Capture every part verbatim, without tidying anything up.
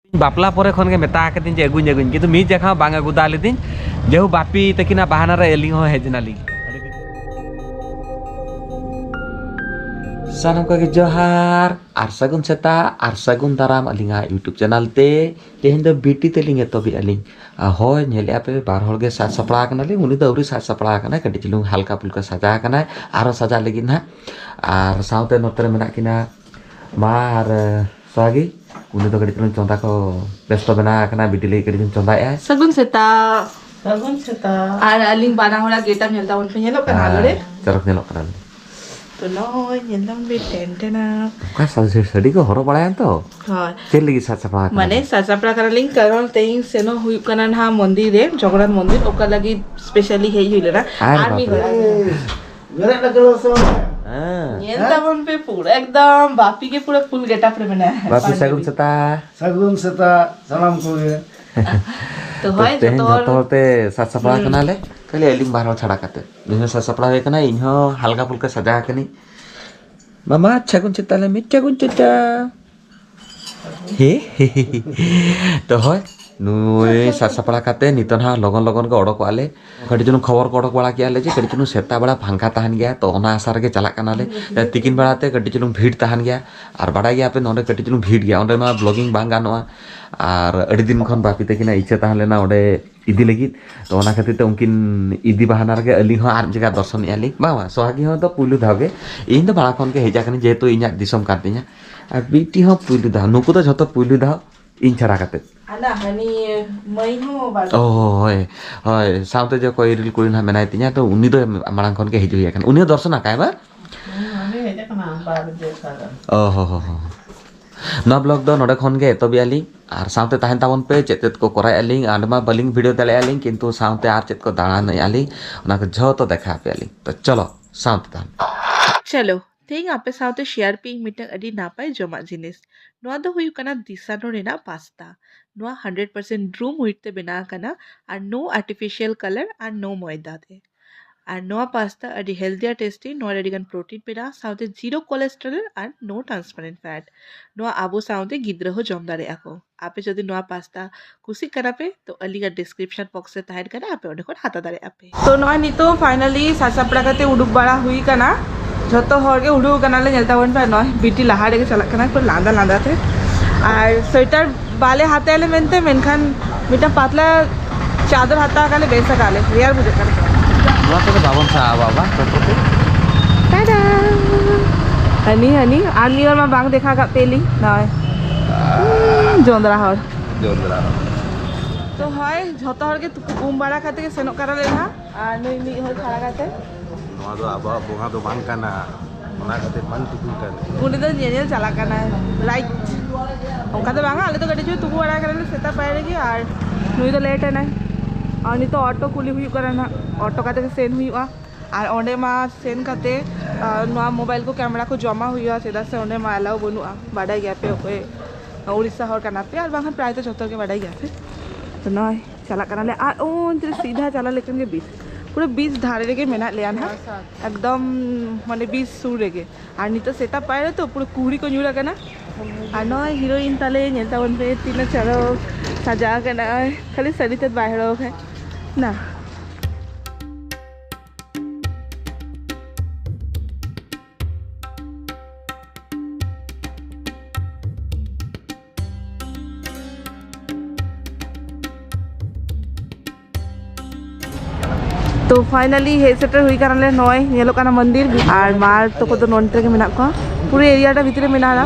ᱵᱟᱯᱞᱟ ᱯᱚᱨᱮ ᱠᱷᱚᱱ ᱜᱮ ᱢᱮᱛᱟ ᱟᱠᱟᱫᱤᱧ ᱡᱮ ᱟᱹᱜᱩᱧ ᱟᱹᱜᱩᱧ, ᱠᱤᱱᱛᱩ ᱢᱤᱫ ᱡᱟᱭᱜᱟ ᱦᱚᱸ ᱵᱟᱝ ᱟᱹᱜᱩ ᱫᱟᱞᱮᱫᱤᱧ᱾ ᱡᱮᱦᱩ ᱵᱟᱯᱤ ᱛᱟᱹᱠᱤᱱᱟᱜ ᱵᱟᱦᱟᱱᱟ ᱨᱮ ᱟᱹᱞᱤᱧ ᱦᱚᱸ ᱦᱮᱡ ᱮᱱᱟᱞᱤᱧ᱾ ᱥᱟᱱᱟᱢ ᱠᱚᱜᱮ ᱡᱚᱦᱟᱨ ᱟᱨ ᱥᱟᱹᱜᱩᱱ ᱥᱮᱛᱟᱜ ᱟᱨ ᱥᱟᱹᱜᱩᱱ ᱫᱟᱨᱟᱢ ᱟᱹᱞᱤᱧᱟᱜ YouTube ᱪᱮᱱᱮᱞ ᱛᱮ᱾ ᱛᱮᱦᱮᱧ ᱫᱚ ᱵᱤᱴᱤ ᱛᱮᱞᱤᱧ ᱮᱛᱚᱦᱚᱵᱮᱜᱼᱟ ᱞᱤᱧ᱾ ᱟᱨ ᱦᱳᱭ, ᱧᱮᱞᱮᱜᱼᱟ ᱯᱮ, ᱵᱟᱨ ᱦᱚᱲ ᱜᱮ ᱥᱟᱡᱽ ᱥᱟᱯᱲᱟᱣ ᱠᱟᱱᱟᱞᱤᱧ, ᱩᱱᱤ ᱫᱚ ᱟᱹᱣᱨᱤ ᱥᱟᱡᱽ ᱥᱟᱯᱲᱟᱣ ᱠᱟᱱᱟᱭ, ᱠᱟᱹᱴᱤᱡ ᱪᱩᱞᱩᱝ ᱦᱟᱞᱠᱟ ᱯᱷᱩᱞᱠᱟ ᱥᱟᱡᱟᱣ ᱠᱟᱱᱟᱭ, ᱟᱨᱚ ᱥᱟᱡᱟᱜ ᱞᱟᱹᱜᱤᱫ ᱱᱟᱦᱟᱜ᱾ ᱟᱨ ᱥᱟᱶᱛᱮ ᱱᱚᱛᱮ ᱨᱮ ᱢᱮᱱᱟᱜ ᱠᱤᱱᱟ ᱢᱟ ᱟᱨ, ᱮ, ᱥᱚᱦᱟᱜᱤ, ᱩᱱᱤ ᱫᱚ ᱠᱟᱹᱴᱤᱡ ᱪᱩᱞᱩᱝ ᱪᱚᱸᱫᱟ ᱠᱚ ᱵᱮᱥᱛᱚ ᱵᱮᱱᱟᱣ ᱟᱠᱟᱱᱟ, ᱵᱤᱴᱤ ᱞᱟᱹᱜᱤᱫ ᱠᱟᱹᱴᱤᱡ ᱪᱩᱞᱩᱝ ᱪᱚᱸᱫᱟᱭᱮᱜᱼᱟᱭ᱾ ᱥᱟᱹᱜᱩᱱ ᱥᱮᱛᱟᱜ᱾ ᱥᱟᱹᱜᱩᱱ ᱥᱮᱛᱟᱜ᱾ ᱟᱨ ᱟᱹᱞᱤᱧ ᱵᱟᱱᱟ ᱦᱚᱲᱟᱜ ᱜᱮᱴᱟᱯ ᱧᱮᱞ ᱛᱟᱵᱚᱱ ᱯᱮ, ᱧᱮᱞᱚᱜ ᱠᱟᱱᱟ ᱟᱞᱚ ᱨᱮ? ᱦᱮᱸ, ᱪᱚᱨᱚᱠ ᱧᱮᱞᱚᱜ ᱠᱟᱱᱟ᱾ ᱛᱚ ᱱᱚᱜᱼᱚᱭ ᱧᱮᱞ ᱛᱟᱵᱚᱱ ᱯᱮ, ᱴᱮᱱ ᱴᱮᱱᱟ᱾ ᱚᱱᱠᱟ ᱥᱟ-, ᱥᱟ-, ᱥᱟᱹᱰᱤ ᱠᱚ ᱦᱚᱨᱚᱜ ᱵᱟᱲᱟᱭᱟ ᱛᱚ? ᱦᱳᱭ᱾ ᱪᱮᱫ ᱞᱟᱹᱜᱤᱫ ᱥᱟᱡᱽ ᱥᱟᱯᱲᱟᱣ ᱠᱟᱱᱟ ᱢᱟᱱᱮ ᱯᱮ? ᱥᱟᱡᱽ ᱥᱟᱯᱲᱟᱣ ᱠᱟᱱᱟᱞᱤᱧ, ᱠᱟᱨᱚᱱ ᱛᱮᱦᱮᱧ ᱥᱮᱱᱚᱜ ᱦᱩᱭᱩᱜ ᱠᱟᱱᱟ ᱱᱟᱦᱟᱜ ᱢᱚᱱᱫᱤᱨ ᱨᱮ, ᱡᱚᱜᱚᱱᱱᱟᱛᱷ ᱢᱚᱱᱫᱤᱨ, ᱚᱠᱟ ᱞᱟᱹᱜᱤᱫ specially ᱦᱮᱡ ᱦᱩᱭ ᱞᱮᱱᱟ᱾ ᱟᱨ ᱟᱨ ᱢᱤᱫ ᱵᱟᱯᱨᱮ᱾ ᱦᱚᱲ᱾ ᱢᱮᱱᱮᱫ ᱞᱮᱠᱟ ᱥᱚ᱾ ᱦᱮᱸ᱾ ᱧᱮᱞ ᱛᱟᱵᱚᱱ ᱯᱮ ᱯᱩᱨᱟᱹ ᱮᱠᱫᱚᱢ ᱵᱟᱯᱤ ᱜᱮ ᱯᱩᱨᱟᱹ full getup ᱨᱮ ᱢᱮᱱᱟᱭᱟ᱾ ᱵᱟᱯᱤ, ᱯᱟᱧᱡᱟᱵᱤ᱾ ᱥᱟᱹᱜᱩᱱ ᱥᱮᱛᱟᱜ᱾ ᱥᱟᱹᱜᱩᱱ ᱥᱮᱛᱟᱜ ᱥᱟᱱᱟᱢ ᱠᱚᱜᱮ᱾ ᱛᱚ ᱛᱚ ᱦᱳᱭ, ᱛᱮᱦᱮᱧ ᱡᱚᱛᱚ ᱦᱚᱲ ᱡᱚᱛᱚ ᱦᱚᱲ ᱛᱮ ᱥᱟᱡᱽ ᱥᱟᱯᱲᱟᱣ ᱦᱩᱸ᱾ ᱠᱟᱱᱟᱞᱮ, ᱠᱷᱟᱹᱞᱤ ᱟᱹᱞᱤᱧ ᱵᱟᱨ ᱦᱚᱲ ᱪᱷᱟᱲᱟ ᱠᱟᱛᱮ᱾ ᱤᱧ ᱦᱚᱸ ᱥᱟᱡᱽ ᱥᱟᱯᱲᱟᱣ ᱦᱩᱭ ᱠᱟᱱᱟ, ᱤᱧ ᱦᱚᱸ ᱦᱟᱞᱠᱟ ᱯᱷᱩᱞᱠᱟ ᱥᱟᱡᱟᱣ ᱠᱟᱹᱱᱟᱹᱧ᱾ ᱢᱟᱢᱟ, ᱥᱟᱹᱜᱩᱱ ᱥᱮᱛᱟᱜ ᱞᱮ ᱢᱮ, ᱥᱟᱹᱜᱩᱱ ᱥᱮᱛᱟᱜ᱾ ᱦᱮ, ᱦᱮ, ᱦᱮ, ᱦᱮ᱾ ᱛᱚ ᱦᱳᱭ, ᱱᱩᱭ ᱥᱟᱡᱽ ᱥᱟᱯᱲᱟᱣ ᱠᱟᱛᱮ ᱱᱤᱛᱚᱜ ᱱᱟᱦᱟᱜ ᱞᱚᱜᱚᱱ ᱞᱚᱜᱚᱱ ᱜᱮ ᱚᱰᱚᱠᱚᱜᱼᱟ ᱞᱮ᱾ ᱠᱟᱹᱴᱤᱡ ᱪᱩᱞᱩᱝ ᱠᱷᱚᱵᱚᱨ ᱠᱚ ᱚᱰᱚᱠ ᱵᱟᱲᱟ ᱠᱮᱜᱼᱟ ᱞᱮ ᱡᱮ ᱠᱟᱹᱴᱤᱡ ᱪᱩᱞᱩᱝ ᱥᱮᱛᱟᱜ ᱵᱮᱲᱟ ᱯᱷᱟᱸᱠᱟ ᱛᱟᱦᱮᱱ ᱜᱮᱭᱟ, ᱛᱚ ᱚᱱᱟ ᱟᱥᱟ ᱨᱮᱜᱮ ᱪᱟᱞᱟᱜ ᱠᱟᱱᱟᱞᱮ᱾ ᱛᱤᱠᱤᱱ ᱵᱮᱲᱟ ᱛᱮ ᱠᱟᱹᱴᱤᱡ ᱪᱩᱞᱩᱝ ᱵᱷᱤᱲ ᱛᱟᱦᱮᱱ ᱜᱮᱭᱟ, ᱟᱨ ᱵᱟᱰᱟᱭ ᱜᱮᱭᱟ ᱯᱮ ᱱᱚᱰᱮ ᱠᱟᱹᱴᱤᱡ ᱪᱩᱞᱩᱝ ᱵᱷᱤᱲ ᱜᱮᱭᱟ, ᱚᱸᱰᱮ ᱢᱟ vlogging ᱵᱟᱝ ᱜᱟᱱᱚᱜᱼᱟ᱾ ᱟᱨ ᱟᱹᱰᱤ ᱫᱤᱱ ᱠᱷᱚᱱ ᱵᱟᱯᱤ ᱛᱟᱹᱠᱤᱱᱟᱜ ᱤᱪᱪᱷᱟᱹ ᱛᱟᱦᱮᱸ ᱞᱮᱱᱟ ᱚᱸᱰᱮ ᱤᱫᱤ ᱞᱟᱹᱜᱤᱫ, ᱛᱚ ᱚᱱᱟ ᱠᱷᱟᱹᱛᱤᱨ ᱛᱮ ᱩᱱᱠᱤᱱ ᱤᱫᱤ ᱵᱟᱦᱟᱱᱟ ᱨᱮᱜᱮ ᱟᱹᱞᱤᱧ ᱦᱚᱸ ᱟᱨ ᱡᱟᱭᱜᱟ ᱫᱚᱨᱥᱚᱱᱮᱜᱼᱟ ᱞᱤᱧ᱾ ᱵᱟᱝ, ᱵᱟᱝ, ᱥᱚᱦᱟᱜᱤ ᱦᱚᱸ ᱫᱚ ᱯᱩᱭᱞᱩ ᱫᱷᱟᱣ ᱜᱮ, ᱤᱧ ᱫᱚ ᱢᱟᱲᱟᱝ ᱠᱷᱚᱱ ᱜᱮ ᱦᱮᱡ ᱟᱠᱟᱱᱟᱹᱧ, ᱡᱮᱦᱮᱛᱩ ᱤᱧᱟᱹᱜ ᱫᱤᱥᱚᱢ ᱠᱟᱱ ᱛᱤᱧᱟ᱾ ᱟᱨ ᱵᱤᱴᱤ ᱦᱚᱸ ᱯᱩᱭᱞᱩ ᱫᱷᱟᱣ, ᱱᱩᱠᱩ ᱫᱚ ᱡᱷᱚᱛᱚ ᱯᱩᱭᱞᱩ ᱫᱷᱟᱣ ᱤᱧ ᱪᱷᱟᱲᱟ ᱠᱟᱛᱮ᱾ ᱟᱞᱮ ᱦᱟᱹᱱᱤ ᱢᱟᱹᱭ ᱦᱚᱸ ᱵᱟᱲᱟᱭ᱾ ᱚ, ᱦᱳᱭ, ᱦᱳᱭ, ᱥᱟᱶᱛᱮ ᱡᱮ ᱚᱠᱚᱭ ᱤᱨᱤᱞ ᱠᱩᱲᱤ ᱱᱟᱦᱟᱜ ᱢᱮᱱᱟᱭ ᱛᱤᱧᱟ, ᱛᱚ ᱩᱱᱤ ᱫᱚ ᱢᱟᱲᱟᱝ ᱠᱷᱚᱱ ᱜᱮ ᱦᱤᱡᱩᱜ ᱦᱮᱡ ᱟᱠᱟᱱᱟ, ᱩᱱᱤ ᱦᱚᱸ ᱫᱚᱨᱥᱚᱱ ᱟᱠᱟᱭ ᱵᱟ? ᱦᱮᱸ, ᱩᱱᱤ ᱦᱮᱡ ᱟᱠᱟᱱᱟ ᱵᱟᱨ ᱡᱮᱠᱷᱟ ᱜᱟᱱ᱾ ᱚ ᱦᱚ ᱦᱚ ᱦᱚ᱾ ᱱᱚᱣᱟ vlog ᱫᱚ ᱱᱚᱰᱮ ᱠᱷᱚᱱ ᱜᱮ ᱮᱛᱚᱦᱚᱵᱮᱜᱼᱟ ᱞᱤᱧ, ᱟᱨ ᱥᱟᱶᱛᱮ ᱛᱟᱦᱮᱱ ᱛᱟᱵᱚᱱ ᱯᱮ᱾ ᱪᱮᱫ ᱪᱮᱫ ᱠᱚ ᱠᱚᱨᱟᱣᱮᱫᱼᱟ ᱞᱤᱧ, ᱚᱸᱰᱮ ᱢᱟ ᱵᱟᱹᱞᱤᱧ video ᱫᱟᱲᱮᱭᱟᱜᱼᱟ ᱞᱤᱧ, ᱠᱤᱱᱛᱩ ᱥᱟᱶᱛᱮ ᱟᱨ ᱪᱮᱫ ᱠᱚ ᱫᱟᱬᱟᱱᱮᱫᱼᱟ ᱞᱤᱧ, ᱚᱱᱟ ᱠᱚ ᱡᱷᱚᱛᱚ ᱫᱮᱠᱷᱟᱣ ᱟᱯᱮᱭᱟ ᱞᱤᱧ᱾ ᱛᱚ ᱪᱚᱞᱚ, ᱥᱟᱶᱛᱮ ᱛᱟᱦᱮᱱ᱾ ᱪᱚᱞᱚ, ᱛᱮᱦᱮᱧ ᱟᱯᱮ ᱥᱟᱶᱛᱮ share ᱯᱮ ᱤᱧ ᱢᱤᱫᱴᱟᱝ ᱟᱹᱰᱤ ᱱᱟᱯᱟᱭ ᱡᱚᱢᱟᱜ ᱡᱤᱱᱤᱥ᱾ ᱱᱚᱣᱟ ᱫᱚ ᱦᱩᱭᱩᱜ ᱠᱟᱱᱟ ᱫᱤᱥᱟᱱᱳ ᱨᱮᱱᱟᱜ pasta᱾ ᱱᱚᱣᱟ hundred percent room wheat ᱛᱮ ᱵᱮᱱᱟᱣ ᱟᱠᱟᱱᱟ, ᱟᱨ no artificial color ᱟᱨ no ᱢᱚᱭᱫᱟ ᱛᱮ᱾ ᱟᱨ ᱱᱚᱣᱟ ᱯᱟᱥᱛᱟ ᱟᱹᱰᱤ healthy ᱟᱨ tasty, ᱱᱚᱣᱟ ᱨᱮ ᱟᱹᱰᱤᱜᱟᱱ protein ᱢᱮᱱᱟᱜᱼᱟ, ᱥᱟᱶᱛᱮ zero cholesterol ᱟᱨ no transparent fat᱾ ᱱᱚᱣᱟ ᱟᱵᱚ ᱥᱟᱶᱛᱮ ᱜᱤᱫᱽᱨᱟᱹ ᱦᱚᱸ ᱡᱚᱢ ᱫᱟᱲᱮᱭᱟᱜᱼᱟ ᱠᱚ᱾ ᱟᱯᱮ ᱡᱩᱫᱤ ᱱᱚᱣᱟ ᱯᱟᱥᱛᱟ ᱠᱩᱥᱤᱜ ᱠᱟᱱᱟ ᱯᱮ, ᱛᱚ ᱟᱹᱞᱤᱧᱟᱜ description box ᱨᱮ ᱛᱟᱦᱮᱱ ᱠᱟᱱᱟ, ᱟᱯᱮ ᱚᱸᱰᱮ ᱠᱷᱚᱱ ᱦᱟᱛᱟᱣ ᱫᱟᱲᱮᱭᱟᱜᱼᱟ ᱯᱮ᱾ ᱛᱚ ᱱᱚᱜᱼᱚᱭ ᱱᱤᱛᱚᱜ finally ᱥᱟᱡᱟᱣ ᱥᱟᱯᱲᱟᱣ ᱠᱟᱛᱮ ᱩᱰᱩᱠ ᱵᱟᱲᱟ ᱦᱩᱭ ᱠᱟᱱᱟ᱾ ᱡᱷᱚᱛᱚ ᱦᱚᱲ ᱜᱮ ᱩᱰᱩᱠ ᱠᱟᱱᱟᱞᱮ, ᱧᱮᱞ ᱛᱟᱵᱚᱱ ᱯᱮ, ᱱᱚᱜᱼᱚᱭ ᱵᱤᱴᱤ ᱞᱟᱦᱟ ᱨᱮᱜᱮ ᱪᱟᱞᱟᱜ ᱠᱟᱱᱟ, ᱯᱩᱨᱟᱹ ᱞᱟᱸᱫᱟ ᱞᱟᱸᱫᱟ ᱛᱮ᱾ ᱟᱨ sweater ᱵᱟᱞᱮ ᱦᱟᱛᱟᱣ ᱞᱮ ᱢᱮᱱᱛᱮ, ᱢᱮᱱᱠᱷᱟᱱ ᱢᱤᱫᱴᱟᱝ ᱯᱟᱛᱞᱟ ᱪᱟᱫᱚᱨ ᱦᱟᱛᱟᱣ ᱠᱟᱜ ᱞᱮ, ᱵᱮᱥ ᱟᱠᱟᱫ ᱞᱮ, ᱨᱮᱭᱟᱲ ᱵᱩᱡᱷᱟᱹᱜ ᱠᱟᱱᱟ᱾ ᱱᱚᱣᱟ ᱠᱚᱫᱚ ᱵᱟᱵᱚᱱ ᱥᱟᱦᱟᱣᱟ ᱵᱟᱵᱟ, ᱴᱳᱴᱳ ᱛᱮ᱾ ᱴᱟᱰᱟ! ᱦᱟᱹᱱᱤ, ᱦᱟᱹᱱᱤ, ᱟᱨ ᱢᱤᱫ ᱦᱚᱲ ᱢᱟ ᱵᱟᱝ ᱫᱮᱠᱷᱟ ᱟᱠᱟᱫ ᱯᱮᱭᱟᱞᱤᱧ, ᱱᱚᱜᱼᱚᱭ᱾ ᱩᱸ, ᱡᱚᱸᱫᱽᱨᱟ ᱦᱚᱲ᱾ ᱡᱚᱸᱫᱽᱨᱟ᱾ ᱛᱚ ᱦᱳᱭ, ᱡᱷᱚᱛᱚ ᱦᱚᱲ ᱜᱮ ᱛᱩᱯᱩ ᱩᱢ ᱵᱟᱲᱟ ᱠᱟᱛᱮ ᱜᱮ ᱥᱮᱱᱚᱜ ᱠᱟᱱᱟ ᱞᱮ ᱱᱟᱦᱟᱜ, ᱟᱨ ᱱᱩᱭ ᱢᱤᱫ ᱦᱚᱲ ᱠᱷᱟᱲᱟ ᱠᱟᱛᱮ᱾ ᱱᱚᱣᱟ ᱫᱚ ᱟᱵᱚᱣᱟᱜ ᱵᱚᱸᱜᱟ ᱫᱚ ᱵᱟᱝ ᱠᱟᱱᱟ, ᱚᱱᱟ ᱠᱷᱟᱹᱛᱤᱨ ᱵᱟᱝ ᱛᱩᱯᱩᱱ ᱠᱟᱱᱟ᱾ ᱩᱱᱤ ᱫᱚ ᱧᱮᱧᱮᱞ ᱪᱟᱞᱟᱜ ᱠᱟᱱᱟᱭ, right? ᱚᱱᱠᱟ ᱫᱚ ᱵᱟᱝᱟ, ᱟᱞᱮ ᱫᱚ ᱠᱟᱹᱴᱤᱡ ᱪᱩᱞᱩᱝ ᱛᱩᱯᱩ ᱵᱟᱲᱟ ᱠᱟᱱᱟᱞᱮ ᱥᱮᱛᱟᱜ ᱯᱟᱭᱟᱨ ᱨᱮᱜᱮ, ᱟᱨ ᱱᱩᱭ ᱫᱚ late ᱮᱱᱟᱭ᱾ ᱟᱨ ᱱᱤᱛᱚᱜ ᱚᱴᱳ ᱠᱩᱞᱤ ᱦᱩᱭᱩᱜ ᱠᱟᱱᱟ ᱱᱟᱦᱟᱜ, ᱚᱴᱳ ᱠᱟᱛᱮ ᱜᱮ ᱥᱮᱱ ᱦᱩᱭᱩᱜᱼᱟ᱾ ᱟᱨ ᱚᱸᱰᱮ ᱢᱟ ᱥᱮᱱ ᱠᱟᱛᱮ, ᱟᱨ ᱱᱚᱣᱟ mobile ᱠᱚ camera ᱠᱚ ᱡᱚᱢᱟ ᱦᱩᱭᱩᱜᱼᱟ, ᱪᱮᱫᱟᱜ ᱥᱮ ᱚᱸᱰᱮ ᱢᱟ allow ᱵᱟᱹᱱᱩᱜᱼᱟ᱾ ᱵᱟᱰᱟᱭ ᱜᱮᱭᱟ ᱯᱮ, ᱚᱠᱚᱭ ᱩᱲᱤᱥᱥᱟ ᱦᱚᱲ ᱠᱟᱱᱟ ᱯᱮ, ᱟᱨ ᱵᱟᱝᱠᱷᱟᱱ ᱯᱨᱟᱭ ᱛᱚ ᱡᱷᱚᱛᱚ ᱜᱮ ᱵᱟᱰᱟᱭ ᱜᱮᱭᱟ ᱯᱮ᱾ ᱛᱚ ᱱᱚᱜᱼᱚᱭ ᱪᱟᱞᱟᱜ ᱠᱟᱱᱟᱞᱮ, ᱟᱨ ᱚᱱᱛᱮ ᱨᱮ ᱥᱤᱫᱷᱟ ᱪᱟᱞᱟᱣ ᱞᱮᱠᱷᱟᱱ ᱜᱮ beach, ᱯᱩᱨᱟᱹ beach ᱫᱷᱟᱨᱮ ᱨᱮᱜᱮ ᱢᱮᱱᱟᱜ ᱞᱮᱭᱟ ᱱᱟᱦᱟᱜ, ᱮᱠᱫᱚᱢ ᱢᱟᱱᱮ beach ᱥᱩᱨ ᱨᱮᱜᱮ᱾ ᱟᱨ ᱱᱤᱛᱚᱜ ᱥᱮᱛᱟᱜ ᱯᱟᱭᱟᱨ ᱨᱮ ᱛᱚ ᱯᱩᱨᱟᱹ ᱠᱩᱦᱲᱤ ᱠᱚ ᱧᱩᱨ ᱟᱠᱟᱱᱟ᱾ ᱟᱨ ᱱᱚᱜᱼᱚᱭ heroine ᱛᱟᱞᱮ, ᱧᱮᱞ ᱛᱟᱵᱚᱱ ᱯᱮ ᱛᱤᱱᱟᱹᱜ ᱪᱚᱨᱚᱠ ᱥᱟᱡᱟᱣ ᱠᱟᱱᱟᱭ, ᱠᱷᱟᱹᱞᱤ ᱥᱟᱹᱲᱤ ᱛᱮᱫ ᱵᱟᱭ ᱦᱚᱨᱚᱜ ᱟᱠᱟᱫ ᱱᱟ᱾ ᱛᱚ finally ᱦᱮᱡ ᱥᱮᱴᱮᱨ ᱦᱩᱭ ᱠᱟᱱᱟᱞᱮ, ᱱᱚᱜᱼᱚᱭ ᱧᱮᱞᱚᱜ ᱠᱟᱱᱟ ᱢᱚᱱᱫᱤᱨ, ᱟᱨ ᱢᱟ ᱛᱟᱠᱚ ᱫᱚ ᱱᱚᱱᱛᱮ ᱨᱮᱜᱮ ᱢᱮᱱᱟᱜ ᱠᱚᱣᱟ᱾ ᱯᱩᱨᱟᱹ area ᱴᱟ ᱵᱷᱤᱛᱨᱤ ᱨᱮ ᱢᱮᱱᱟᱜᱼᱟ,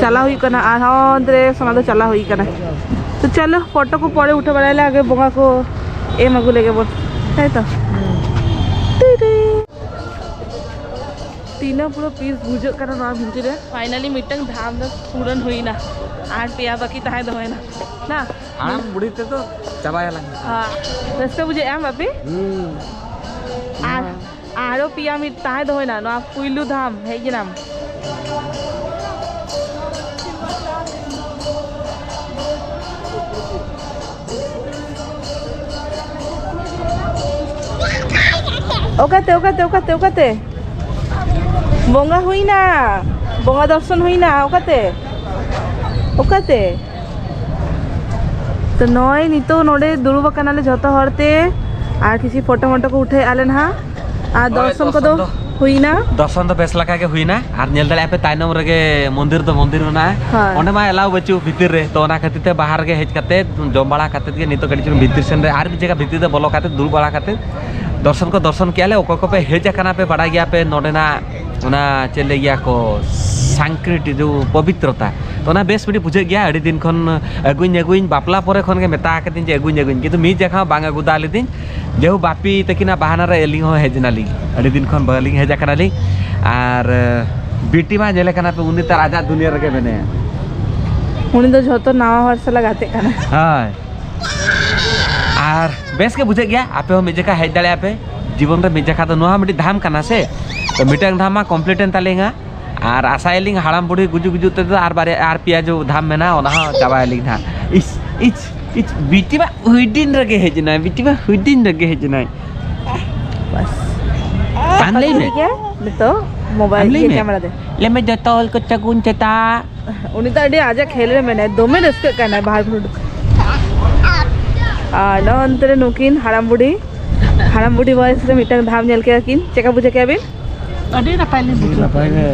ᱪᱟᱞᱟᱣ ᱦᱩᱭᱩᱜ ᱠᱟᱱᱟ, ᱟᱨᱦᱚᱸ ᱚᱱᱛᱮ ᱨᱮ ᱥᱚᱱᱟ ᱫᱚ ᱪᱟᱞᱟᱣ ᱦᱩᱭ ᱠᱟᱱᱟ᱾ ᱛᱚ ᱪᱚᱞᱚ photo ᱠᱚ ᱯᱚᱨᱮ ᱩᱴᱷᱟᱹ ᱵᱟᱲᱟᱭᱟᱞᱮ, ᱟᱜᱮ ᱵᱚᱸᱜᱟ ᱠᱚ ᱮᱢ ᱟᱹᱜᱩ ᱞᱮᱜᱮ ᱵᱚᱱ, ᱛᱟᱭ ᱛᱚ? T T. ᱛᱤᱱᱟᱹᱜ ᱯᱩᱨᱟᱹ peace ᱵᱩᱡᱷᱟᱹᱜ ᱠᱟᱱᱟ ᱱᱚᱣᱟ ᱵᱷᱤᱛᱤᱨ ᱨᱮ᱾ Finally ᱢᱤᱫᱴᱟᱝ ᱫᱷᱟᱢ ᱫᱚ ᱯᱩᱨᱚᱱ ᱦᱩᱭᱱᱟ, ᱟᱨ ᱯᱮᱭᱟ ᱵᱟᱹᱠᱤ ᱛᱟᱦᱮᱸ ᱫᱚᱦᱚᱭᱱᱟ ᱱᱟ᱾ ᱦᱟᱲᱟᱢ ᱵᱩᱲᱦᱤ ᱛᱮᱫᱚ ᱪᱟᱵᱟᱭᱟᱞᱟᱝ᱾ ᱦᱮᱸ, ᱨᱟᱹᱥᱠᱟᱹ ᱵᱩᱡᱷᱟᱹᱜᱼᱟ ᱵᱟᱯᱤ? ᱦᱩᱸ᱾ ᱟᱨ ᱟᱨᱚ ᱯᱮᱭᱟ ᱢᱤᱫ ᱛᱟᱦᱮᱸ ᱫᱚᱦᱚᱭᱱᱟ, ᱱᱚᱣᱟ ᱯᱩᱭᱞᱩ ᱫᱷᱟᱢ ᱦᱮᱡ ᱮᱱᱟᱢ᱾ ᱚᱠᱟᱛᱮ, ᱚᱠᱟᱛᱮ, ᱚᱠᱟᱛᱮ, ᱚᱠᱟᱛᱮ? ᱵᱚᱸᱜᱟ ᱦᱩᱭᱱᱟ, ᱵᱚᱸᱜᱟ ᱫᱚᱨᱥᱚᱱ ᱦᱩᱭᱱᱟ᱾ ᱚᱠᱟᱛᱮ, ᱚᱠᱟᱛᱮ? ᱛᱚ ᱱᱚᱜᱼᱚᱭ ᱱᱤᱛᱚᱜ ᱱᱚᱰᱮ ᱫᱩᱲᱩᱵ ᱟᱠᱟᱱᱟᱞᱮ ᱡᱷᱚᱛᱚ ᱦᱚᱲ ᱛᱮ, ᱟᱨ ᱠᱤᱪᱷᱤ ᱯᱷᱳᱴᱳ ᱢᱳᱴᱳ ᱠᱚ ᱩᱴᱷᱟᱹᱣᱮᱫᱼᱟ ᱞᱮ ᱱᱟᱦᱟᱜ᱾ ᱟᱨ ᱦᱳᱭ, ᱫᱚᱨᱥᱚᱱ ᱠᱚᱫᱚ ᱫᱚ ᱦᱩᱭᱱᱟ᱾ ᱫᱚᱨᱥᱚᱱ ᱫᱚ ᱵᱮᱥ ᱞᱮᱠᱟ ᱜᱮ ᱦᱩᱭᱱᱟ᱾ ᱟᱨ ᱧᱮᱞ ᱫᱟᱲᱮᱭᱟᱜᱼᱟ ᱯᱮ, ᱛᱟᱭᱱᱚᱢ ᱨᱮᱜᱮ ᱢᱚᱱᱫᱤᱨ ᱫᱚ ᱢᱚᱱᱫᱤᱨ ᱢᱮᱱᱟᱜᱼᱟ᱾ ᱦᱳᱭ᱾ ᱚᱸᱰᱮ ᱢᱟ ᱮᱞᱟᱣ ᱵᱟᱹᱪᱩᱜ ᱵᱷᱤᱛᱤᱨ ᱨᱮ, ᱛᱚ ᱚᱱᱟ ᱠᱷᱟᱹᱛᱤᱨ ᱛᱮ ᱵᱟᱦᱟᱨ ᱨᱮᱜᱮ ᱦᱮᱡ ᱠᱟᱛᱮ, ᱡᱚᱢ ᱵᱟᱲᱟ ᱠᱟᱛᱮ ᱜᱮ ᱱᱤᱛᱚᱜ ᱠᱟᱹᱴᱤᱡ ᱪᱩᱞᱩᱝ ᱵᱷᱤᱛᱤᱨ ᱥᱮᱱ ᱨᱮ ᱟᱨ ᱢᱤᱫ ᱡᱟᱭᱜᱟ ᱵᱷᱤᱛᱤᱨ ᱛᱮ ᱵᱚᱞᱚ ᱠᱟᱛᱮ, ᱫᱩᱲᱩᱵ ᱵᱟᱲᱟ ᱠᱟᱛᱮ ᱫᱚᱨᱥᱚᱱ ᱠᱚ ᱫᱚᱨᱥᱚᱱ ᱠᱮᱜᱼᱟ ᱞᱮ᱾ ᱚᱠᱚᱭ ᱠᱚᱯᱮ ᱦᱮᱡ ᱟᱠᱟᱱᱟ ᱯᱮ, ᱵᱟᱲᱟᱭ ᱜᱮᱭᱟ ᱯᱮ ᱱᱚᱰᱮᱱᱟᱜ ᱚᱱᱟ ᱪᱮᱫ ᱞᱟᱹᱭ ᱜᱮᱭᱟ ᱠᱚ, ᱥᱟᱝᱠᱨᱤᱴᱤ, ᱡᱮ ᱯᱚᱵᱤᱛᱨᱚᱛᱟ, ᱛᱚ ᱚᱱᱟ ᱵᱮᱥ ᱢᱤᱫᱴᱤᱡ ᱵᱩᱡᱷᱟᱹᱜ ᱜᱮᱭᱟ᱾ ᱟᱹᱰᱤ ᱫᱤᱱ ᱠᱷᱚᱱ ᱟᱹᱜᱩᱧ ᱟᱹᱜᱩᱧ, ᱵᱟᱯᱞᱟ ᱯᱚᱨᱮ ᱠᱷᱚᱱ ᱜᱮ ᱢᱮᱛᱟ ᱟᱠᱟᱫᱤᱧ ᱡᱮ ᱟᱹᱜᱩᱧ ᱟᱹᱜᱩᱧ, ᱠᱤᱱᱛᱩ ᱢᱤᱫ ᱡᱟᱭᱜᱟ ᱦᱚᱸ ᱵᱟᱝ ᱟᱹᱜᱩ ᱫᱟᱣ ᱞᱤᱫᱤᱧ᱾ ᱡᱮᱦᱳ, ᱵᱟᱯᱤ ᱛᱟᱹᱠᱤᱱᱟᱜ ᱵᱟᱦᱟᱱᱟ ᱨᱮ ᱟᱹᱞᱤᱧ ᱦᱚᱸ ᱦᱮᱡ ᱮᱱᱟᱞᱤᱧ, ᱟᱹᱰᱤ ᱫᱤᱱ ᱠᱷᱚᱱ ᱵᱟᱹᱞᱤᱧ ᱦᱮᱡ ᱟᱠᱟᱱᱟᱞᱤᱧ᱾ ᱟᱨ ᱵᱤᱴᱤ ᱢᱟ ᱧᱮᱞᱮ ᱠᱟᱱᱟ ᱯᱮ, ᱩᱱᱤ ᱛᱟᱨ ᱟᱡᱟᱜ ᱫᱩᱱᱤᱭᱟᱹ ᱨᱮᱜᱮ ᱢᱮᱱᱟᱭᱟ᱾ ᱩᱱᱤ ᱫᱚ ᱡᱷᱚᱛᱚ ᱱᱟᱣᱟ ᱦᱚᱲ ᱥᱟᱞᱟᱜ ᱜᱟᱛᱮᱜ ᱠᱟᱱᱟ᱾ ᱦᱳᱭ, ᱟᱨ ᱵᱮᱥ ᱜᱮ ᱵᱩᱡᱷᱟᱹᱜ ᱜᱮᱭᱟ᱾ ᱟᱯᱮ ᱦᱚᱸ ᱢᱤᱫ ᱡᱚᱠᱷᱟ ᱦᱮᱡ ᱫᱟᱲᱮᱭᱟᱜᱼᱟ ᱯᱮ, ᱡᱤᱵᱚᱱ ᱨᱮ ᱢᱤᱫ ᱡᱚᱠᱷᱟ ᱫᱚ᱾ ᱱᱚᱣᱟ ᱢᱤᱫᱴᱤᱡ ᱫᱷᱟᱢ ᱠᱟᱱᱟ ᱥᱮ, ᱛᱚ ᱢᱤᱫᱴᱟᱝ ᱫᱷᱟᱢ ᱢᱟ ᱠᱚᱢᱯᱞᱤᱴ ᱮᱱ ᱛᱟᱞᱤᱧᱟ, ᱟᱨ ᱟᱥᱟᱭᱟᱞᱤᱧ ᱦᱟᱲᱟᱢ ᱵᱩᱲᱦᱤ ᱜᱩᱡᱩᱜ ᱜᱩᱡᱩᱜ ᱛᱮᱫᱚ ᱟᱨ ᱵᱟᱨᱭᱟ, ᱟᱨ ᱯᱮᱭᱟ ᱡᱚ ᱫᱷᱟᱢ ᱢᱮᱱᱟᱜᱼᱟ, ᱚᱱᱟ ᱦᱚᱸ ᱪᱟᱵᱟᱭᱟᱞᱤᱧ ᱱᱟᱦᱟᱜ᱾ ᱤᱪ, ᱤᱪ, ᱤᱪ, ᱵᱤᱴᱤ ᱢᱟ ᱦᱩᱰᱤᱧ ᱨᱮᱜᱮ ᱦᱮᱡ ᱮᱱᱟᱭ, ᱵᱤᱴᱤ ᱢᱟ ᱦᱩᱰᱤᱧ ᱨᱮᱜᱮ ᱦᱮᱡ ᱮᱱᱟᱭ᱾ ᱵᱟᱥ᱾ ᱟᱢ ᱞᱟᱹᱭ ᱢᱮ᱾ ᱴᱷᱤᱠ ᱜᱮᱭᱟ, ᱱᱤᱛᱚᱜ ᱢᱳᱵᱟᱭᱤᱞ ᱟᱢ ᱞᱟᱹᱭ ᱤᱭᱟᱹ ᱢᱮ᱾ ᱠᱮᱢᱮᱨᱟ ᱫᱮ᱾ ᱞᱟᱹᱭ ᱢᱮ, ᱡᱚᱛᱚ ᱦᱚᱲ ᱠᱚ ᱥᱟᱹᱜᱩᱱ ᱥᱮᱛᱟᱜ᱾ ᱩᱱᱤ ᱫᱚ ᱟᱹᱰᱤ ᱟᱡᱟᱜ ᱠᱷᱮᱞ ᱨᱮ ᱢᱮᱱᱟᱭ, ᱫᱚᱢᱮ ᱨᱟᱹᱥᱠᱟᱹᱜ ᱠᱟᱱᱟᱭ ᱵᱟᱦᱟᱨ ᱠᱷᱚᱱ ᱩᱰᱩᱠ᱾ ᱟᱨ ᱱᱚᱜᱼᱚ ᱱᱚᱱᱛᱮ ᱨᱮ ᱱᱩᱠᱤᱱ ᱦᱟᱲᱟᱢ ᱵᱩᱰᱷᱤ, ᱦᱟᱲᱟᱢ ᱵᱩᱰᱷᱤ ᱵᱚᱭᱮᱥ ᱨᱮ ᱢᱤᱫᱴᱟᱝ ᱫᱷᱟᱢ ᱧᱮᱞ ᱠᱮᱫᱟ ᱠᱤᱱ, ᱪᱮᱠᱟ ᱵᱩᱡᱷᱟᱹᱣ ᱠᱮᱫᱟ ᱵᱤᱱ? ᱟᱹᱰᱤ ᱱᱟᱯᱟᱭ ᱞᱤᱧ ᱵᱩᱡᱷᱟᱹᱣ ᱱᱟᱯᱟᱭ ᱜᱮ᱾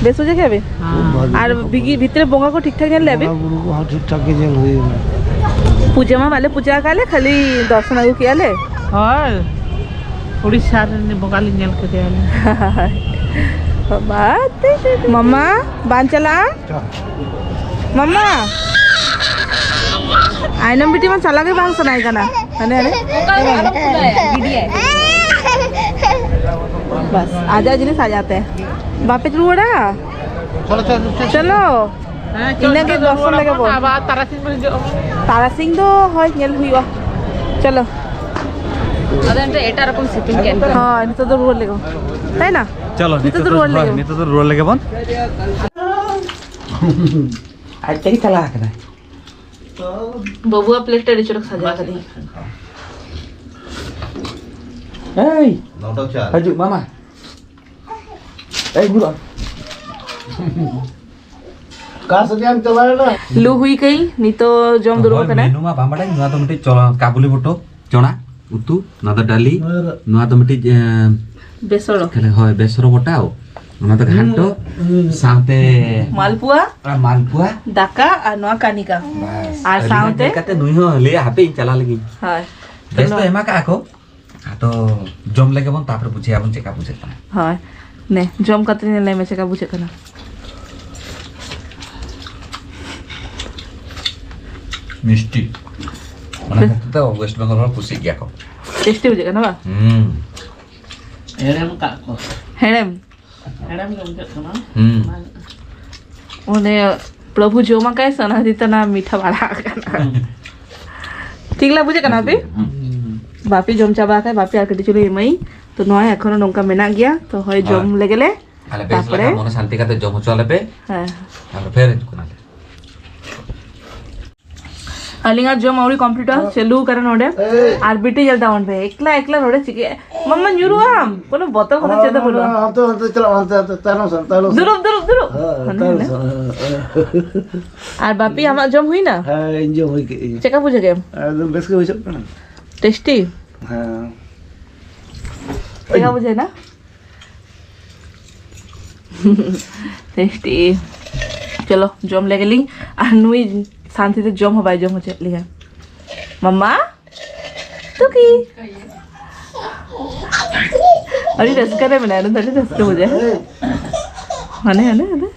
ᱵᱮᱥ ᱵᱩᱡᱷᱟᱹᱣ ᱠᱮᱫᱟ ᱵᱤᱱ? ᱦᱮᱸ᱾ ᱟᱨ ᱵᱤᱜᱤ ᱵᱷᱤᱛᱨᱤ ᱵᱚᱸᱜᱟ ᱠᱚ ᱴᱷᱤᱠ ᱴᱷᱟᱠ ᱧᱮᱞ ᱞᱮᱫᱟ ᱵᱤᱱ? ᱵᱚᱸᱜᱟ ᱵᱩᱨᱩ ᱠᱚᱦᱚᱸ ᱴᱷᱤᱠ ᱴᱷᱟᱠ ᱜᱮ ᱧᱮᱞ ᱦᱩᱭ ᱮᱱᱟ᱾ ᱯᱩᱡᱟᱹ ᱢᱟ ᱵᱟᱞᱮ ᱯᱩᱡᱟᱹ ᱟᱠᱟᱫ ᱞᱮ, ᱠᱷᱟᱹᱞᱤ ᱫᱚᱨᱥᱚᱱ ᱟᱹᱜᱩ ᱠᱮᱫᱼᱟ ᱞᱮ᱾ ᱦᱳᱭ, ᱩᱲᱤᱥᱥᱟ ᱨᱤᱱᱤᱡ ᱵᱚᱸᱜᱟ ᱞᱤᱧ ᱧᱮᱞ ᱠᱮᱫᱮᱭᱟ ᱞᱤᱧ᱾ ᱵᱟᱵᱟ ᱛᱮ, ᱢᱟᱢᱟ, ᱵᱟᱝ ᱪᱟᱞᱟᱜᱼᱟ? ᱢᱟᱢᱟ, ᱟᱭᱱᱚᱢ ᱵᱤᱴᱤ ᱢᱟ ᱪᱟᱞᱟᱣ ᱜᱮ ᱵᱟᱝ ᱥᱟᱱᱟᱭ ᱠᱟᱱᱟ᱾ ᱦᱟᱱᱮ, ᱦᱟᱱᱮ᱾ ᱚᱠᱟ ᱨᱮ ᱟᱞᱚᱢ ᱠᱩᱞᱟᱹᱭᱟ, ᱜᱤᱰᱤᱭᱟᱭ᱾ ᱵᱟᱥ, ᱟᱡᱟᱜ ᱡᱤᱱᱤᱥ ᱟᱡᱟᱜ ᱛᱮ᱾ ᱵᱟᱯᱮ ᱨᱩᱣᱟᱹᱲᱟ? ᱪᱚᱞᱚ, ᱪᱚᱞᱚ, ᱪᱚᱞᱚ᱾ ᱪᱚᱞᱚ᱾ ᱦᱮᱸ, ᱪᱚᱞᱚ, ᱤᱱᱟᱹᱜᱮ ᱪᱚᱞᱚ, ᱫᱚᱨᱥᱚᱱ ᱨᱩᱣᱟᱹᱲ ᱞᱮᱜᱮ ᱟᱵᱚᱱ, ᱵᱚᱱ᱾ ᱟᱵᱟᱨ ᱛᱟᱨᱟᱥᱤᱧ ᱵᱚᱱ ᱦᱤᱡᱩᱜ ᱟᱵᱚᱱ᱾ ᱛᱟᱨᱟᱥᱤᱧ ᱫᱚ ᱦᱳᱭ ᱧᱮᱞ ᱦᱩᱭᱩᱜᱼᱟ᱾ ᱪᱚᱞᱚ᱾ ᱟᱫᱚ ᱮᱱᱛᱮ ᱮᱴᱟᱜ ᱨᱚᱠᱚᱢ ᱥᱤᱛᱩᱝ ᱠᱮᱫ ᱠᱚᱣᱟ᱾ ᱦᱳᱭ, ᱱᱤᱛᱚᱜ ᱫᱚ ᱨᱩᱣᱟᱹᱲ ᱞᱮᱜᱮ ᱵᱚᱱ᱾ ᱛᱟᱭ ᱱᱟ? ᱪᱚᱞᱚ, ᱱᱤᱛᱚᱜ ᱱᱤᱛᱚᱜ ᱫᱚ ᱫᱚ ᱨᱩᱣᱟᱹᱲ ᱦᱳᱭ, ᱞᱮᱜᱮ ᱵᱚᱱ᱾ ᱱᱤᱛᱚᱜ ᱫᱚ ᱨᱩᱣᱟᱹᱲ ᱞᱮᱜᱮ ᱵᱚᱱ᱾ ᱟᱡ ᱛᱮᱜᱮ ᱪᱟᱞᱟᱣ ᱟᱠᱟᱱᱟᱭ᱾ ᱵᱟᱹᱵᱩᱣᱟᱜ ᱯᱞᱮᱴ ᱟᱹᱰᱤ ᱪᱚᱨᱚᱠ ᱥᱟᱡᱟᱣ ᱠᱟᱫᱟᱹᱧ᱾ ᱮᱭ, ᱱᱚᱰᱚ ᱪᱟᱞ᱾ ᱦᱤᱡᱩᱜ, ᱢᱟᱢᱟ᱾ ᱮᱭ, ᱜᱩᱨᱩ᱾ ᱚᱠᱟ ᱥᱮᱫ ᱮᱢ ᱪᱟᱞᱟᱣᱮᱱᱟ? ᱞᱩ ᱦᱩᱭ ᱠᱟᱹᱧ, ᱱᱤᱛᱚᱜ ᱡᱚᱢ ᱫᱩᱲᱩᱵ ᱦᱳᱭ, ᱟᱠᱟᱱᱟ᱾ ᱢᱮᱱᱩ ᱢᱟ ᱵᱟᱢ ᱵᱟᱰᱟᱭ, ᱱᱚᱣᱟ ᱫᱚ ᱢᱤᱫᱴᱤᱡ ᱪᱚ-, ᱠᱟᱵᱩᱞᱤ ᱵᱩᱴ, ᱪᱚᱱᱟ ᱩᱛᱩ, ᱱᱚᱣᱟ ᱫᱚ ᱰᱟᱹᱞᱤ, ᱟᱨ ᱱᱚᱣᱟ ᱫᱚ ᱢᱤᱫᱴᱤᱡ, ᱮ, ᱵᱮᱥᱚᱲ᱾ ᱠᱷᱟᱹᱞᱤ, ᱦᱳᱭ, ᱵᱮᱥᱚᱲ ᱵᱚᱴᱟᱣ, ᱚᱱᱟ ᱫᱚ ᱜᱷᱟᱱᱴᱚ, ᱦᱩᱸ, ᱦᱩᱸ᱾ ᱥᱟᱶᱛᱮ ᱢᱟᱞᱯᱩᱣᱟ, ᱟᱨ ᱢᱟᱞᱯᱩᱣᱟ᱾ ᱫᱟᱠᱟ ᱟᱨ ᱱᱚᱣᱟ ᱠᱟᱱᱤᱠᱟ᱾ ᱵᱟᱥ, ᱟᱨ ᱟᱹᱰᱤ ᱜᱟᱱ ᱥᱟᱶᱛᱮ ᱧᱮᱞ ᱠᱟᱛᱮ ᱱᱩᱭ ᱦᱚᱸ ᱞᱟᱹᱭᱟ, "ᱦᱟᱯᱮ, ᱤᱧ ᱪᱟᱞᱟᱣ ᱞᱮᱜᱤᱧ᱾" ᱦᱳᱭ᱾ ᱵᱮᱥ ᱫᱚ ᱪᱚᱞᱚ᱾ ᱮᱢᱟ ᱠᱟᱜᱼᱟ ᱠᱚ, ᱟᱫᱚ ᱡᱚᱢ ᱞᱮᱜᱮ ᱵᱚᱱ, ᱛᱟᱯᱚᱨᱮ ᱵᱩᱡᱷᱟᱹᱭᱟᱵᱚᱱ ᱪᱮᱫᱠᱟ ᱵᱩᱡᱷᱟᱹᱜ ᱠᱟᱱᱟ᱾ ᱦᱳᱭ, ᱱᱮ, ᱡᱚᱢ ᱠᱟᱛᱮ ᱧᱮᱞ ᱢᱮ ᱪᱮᱫᱠᱟ ᱵᱩᱡᱷᱟᱹᱜ ᱠᱟᱱᱟ᱾ ᱢᱤᱥᱴᱤ᱾ ᱚᱱᱟ ᱠᱷᱟᱹᱛᱤᱨ ᱛᱮ West Bengal ᱦᱚᱲ ᱠᱩᱥᱤᱜ ᱜᱮᱭᱟ ᱠᱚ᱾ ᱴᱮᱥᱴᱤ ᱵᱩᱡᱷᱟᱹᱜ ᱠᱟᱱᱟ ᱵᱟᱝ? ᱦᱩᱸ᱾ ᱦᱮᱲᱮᱢ ᱠᱟᱜ ᱠᱚ᱾ ᱦᱮᱲᱮᱢ? ᱦᱮᱲᱮᱢ ᱜᱮ ᱵᱩᱡᱷᱟᱹᱜ ᱠᱟᱱᱟ᱾ ᱦᱩᱸ᱾ ᱚᱱᱟ ᱚᱱᱮ ᱯᱨᱚᱵᱷᱩ ᱡᱚᱢ ᱟᱠᱟᱭ ᱥᱮ, ᱚᱱᱟ ᱠᱷᱟᱹᱛᱤᱨ ᱛᱮ ᱚᱱᱟ ᱢᱤᱴᱷᱟ ᱵᱟᱲᱟ ᱟᱠᱟᱱᱟ᱾ ᱦᱩᱸ᱾ ᱴᱷᱤᱠ ᱞᱟ ᱵᱩᱡᱷᱟᱹᱜ ᱠᱟᱱᱟ ᱵᱟᱯᱤ? ᱦᱩᱸ᱾ ᱵᱟᱯᱤ ᱡᱚᱢ ᱪᱟᱵᱟ ᱟᱠᱟᱭ, ᱵᱟᱯᱤ ᱟᱨ ᱠᱟᱹᱴᱤᱡ ᱪᱩᱞᱩᱝ ᱮᱢᱟᱹᱧ᱾ ᱛᱚ ᱱᱚᱣᱟ ᱮᱠᱷᱚᱱᱳ ᱱᱚᱝᱠᱟ ᱢᱮᱱᱟᱜ ᱜᱮᱭᱟ, ᱛᱚ ᱦᱳᱭ ᱦᱳᱭ᱾ ᱡᱚᱢ ᱞᱮᱜᱮ ᱞᱮ᱾ ᱟᱞᱮ ᱵᱮᱥ ᱛᱟᱯᱚᱨᱮ ᱞᱮᱠᱟ ᱢᱚᱱᱮ ᱥᱟᱱᱛᱤ ᱠᱟᱛᱮ ᱡᱚᱢ ᱦᱚᱪᱚ ᱟᱞᱮ ᱯᱮ᱾ ᱦᱮᱸ᱾ ᱛᱟᱯᱚᱨᱮ ᱯᱷᱮᱨ ᱦᱤᱡᱩᱜ ᱠᱟᱱᱟᱞᱮ᱾ ᱟᱹᱞᱤᱧᱟᱜ ᱡᱚᱢ ᱟᱹᱣᱨᱤ ᱠᱚᱢᱯᱞᱤᱴᱚᱜᱼᱟ, ᱪᱟᱹᱞᱩ ᱠᱟᱱᱟ ᱱᱚᱰᱮ᱾ ᱮᱭ᱾ ᱟᱨ ᱵᱤᱴᱤ ᱧᱮᱞ ᱛᱟᱵᱚᱱ ᱯᱮ, ᱮᱠᱞᱟ ᱮᱠᱞᱟ ᱱᱚᱰᱮ ᱪᱤᱠᱟᱹ? ᱢᱟᱢᱟ ᱧᱩᱨᱩᱜ ᱟᱢ, ᱠᱳᱱᱳ ᱵᱚᱛᱚᱨ ᱠᱳᱱᱳ ᱪᱮᱫ ᱦᱚᱸ ᱵᱟᱹᱱᱩᱜᱼᱟ᱾ ᱦᱟᱱᱛᱮ, ᱦᱟᱱᱛᱮ ᱪᱟᱞᱟᱜ, ᱦᱟᱱᱛᱮ, ᱦᱟᱱᱛᱮ, ᱛᱟᱭᱱᱚᱢ ᱥᱮᱱ, ᱛᱟᱭᱱᱚᱢ ᱥᱮᱱ᱾ ᱫᱩᱲᱩᱵ, ᱫᱩᱲᱩᱵ, ᱫᱩᱲᱩᱵ᱾ ᱦᱮᱸ, ᱦᱟᱱᱮ, ᱛᱟᱭᱱᱚᱢ ᱦᱟᱱᱮ᱾ ᱥᱮᱱ, ᱦᱮᱸ, ᱦᱮᱸ᱾ ᱟᱨ ᱵᱟᱯᱤ, ᱟᱢᱟᱜ ᱡᱚᱢ ᱦᱩᱭᱱᱟ? ᱦᱮᱸ, ᱤᱧ ᱡᱚᱢ ᱦᱩᱭ ᱠᱮᱫ ᱜᱤᱧ᱾ ᱪᱮᱫᱠᱟ ᱵᱩᱡᱷᱟᱹᱣ ᱠᱮᱫ ᱟᱢ? ᱮᱠᱫᱚᱢ ᱵᱮᱥ ᱜᱮ ᱵᱩᱡᱷᱟᱹᱜ ᱠᱟᱱᱟ᱾ ᱴᱮᱥᱴᱤ? ᱦᱮᱸ᱾ ᱪᱮᱫᱠᱟ ᱵᱩᱡᱷᱟᱹᱣᱱᱟ? ᱴᱮᱥᱴᱤ᱾ ᱪᱚᱞᱚ, ᱡᱚᱢ ᱞᱮᱜᱮ ᱞᱤᱧ᱾ ᱟᱨ ᱱᱩᱭ ᱥᱟᱱᱛᱤ ᱛᱮ ᱡᱚᱢ ᱦᱚᱸ ᱵᱟᱭ ᱡᱚᱢ ᱦᱚᱪᱚᱭᱮᱫ ᱞᱤᱧᱟ᱾ ᱢᱟᱢᱟ, ᱛᱩᱠᱤ᱾ ᱟᱹᱰᱤ ᱨᱟᱹᱥᱠᱟᱹ ᱨᱮ ᱢᱮᱱᱟᱭᱟ, ᱱᱩᱭ ᱫᱚ ᱟᱹᱰᱤ ᱨᱟᱹᱥᱠᱟᱹ ᱵᱩᱡᱷᱟᱹᱜᱼᱟ᱾ ᱦᱟᱱᱮ, ᱦᱟᱱᱮ, ᱦᱟᱱᱮ᱾